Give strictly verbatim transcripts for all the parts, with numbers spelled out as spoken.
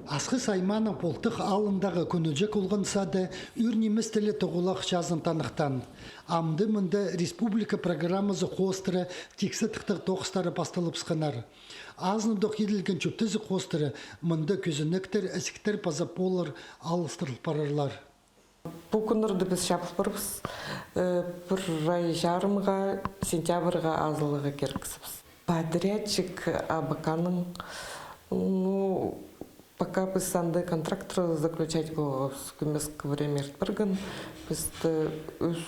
Асхыс аймааның Полтых аалындағы кӱнҷек олған сады ӱр нимес-те ле тоғылах чазын таныхтаан. Амды мында республика программазы хоостыра тиксі тыхтағ тоғыстары пасталыбысханнар. Азынадох иділген чӧптезі хоостыра мында кӧзенектер, ізіктер паза поллар алыстырыл парарлар. Пу кӱннерде піс чабыл парбыс, э, пір ай чарымға, сентябрьға азыларға кирексібіс. Подрядчик А Б К-ның, ну, пока піс анда контракт заключать полғабыс, кӧмескі время ирт парған, пісті ӱс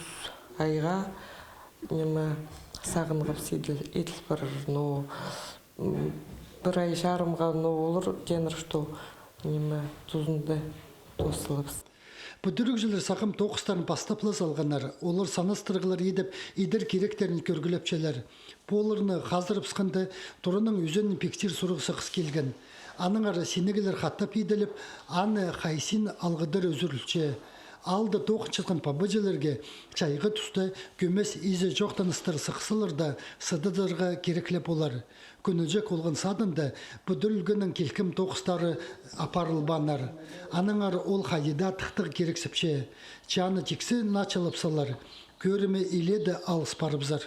айға, ниме, сағынғабыс иділ, иділ парар, ну, м, пір ай чарымға, ну, олар тееннер, что, ниме, тузында тоос салабыс. Пӱдірігҷілер сағам тоғыстарын пастап ла салғаннар, олар санастырығлар идіп, идер киректерін кӧргілепчелер. Полларны хазырыбысханда, тураның ӱзенін пиктир сурығ сығыс килген. Аннаңар синегілер хатап иділіп, аны хайзын алғыдар ӱзӱрілче. Аалда тоғынчатхан пабаҷыларға чайғы туста кӧмес изі чоохтаныстар сыхсалар даа сыдадарға кирек ле полар. Кӱнҷек олған садында пӱдірілгеннің килкім тоғыстары апарылбааннар. Аннаңар ол хайди даа тыхтағ кирексіпче. Чааны тиксі началап салар, кӧрімі илееде алыс парыбызар.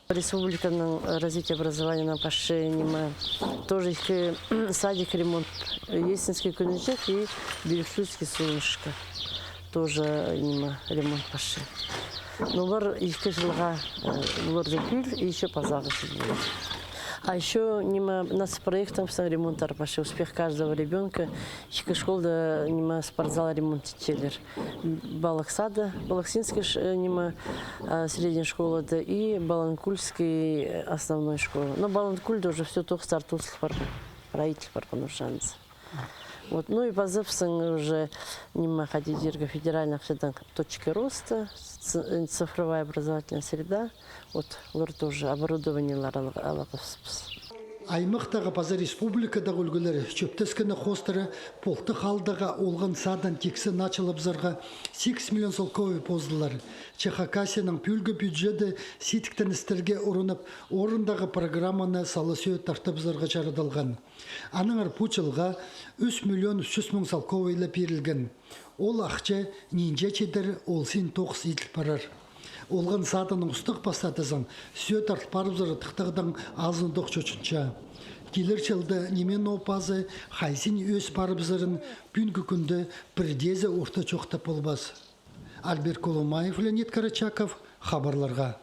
Республиканың, э, развитие образованияның пасчы, ниме, тоже ікі садик ремонт. Есинский кӱнҷек и Бирюкшульский солнышко. Тоже, э, ниме, ремонт пасчы. Но олар ікі чылға, э, олар за пӱӱл, и ещё пазағы чыл полар. А ещё, ниме, нацпроектің пістің ремонттары пасчы. «Успех каждого ребёнка». Ікі школада, ниме, спортзал ремонт итчелер. Балык сады, Балыксинский ш-, э, ниме, э, средняя школада и Баланкульский, э, основной школа. Но Баланкульда уже всё тоғыстар тоозыл парған, прай иділ парған уже анзы. Вот, ну и паза пістің уже, ниме, хайди тирге, федеральный ахчадаң «Точки роста», ц-, э, цифровая образовательная среда. Вот, олар тоже оборудованиелер алғабыс. Аймахтағы паза республикадағы ӱлгӱлер чӧптескені хоостыра Полтых аалдағы олған садын тиксі началабызарға сигіс миллион салковай позылар. Че Хакасияның пӱӱлгі бюджеті сидіктеністерге урунып, орындағы программаны сала сӧӧ тартыбызарға чарадылған. Аннаңар пу чылға ӱс миллион ӱс чӱс муң салковай ла пирілген. Ол ахча нинҷе читіре ол син тоғыс иділ парар. Олған садының устағ пастатызын сӧӧ тартыл парыбызар тыхтағдаң азынадох чочынча. Килер чылда ниме ноо пазы хайзын ӧс парыбызарын пӱӱнгі кӱнде пірдеезі орта чоохтап полбас. Альберт Колумаев, Леонид Карачаков, хабарларға.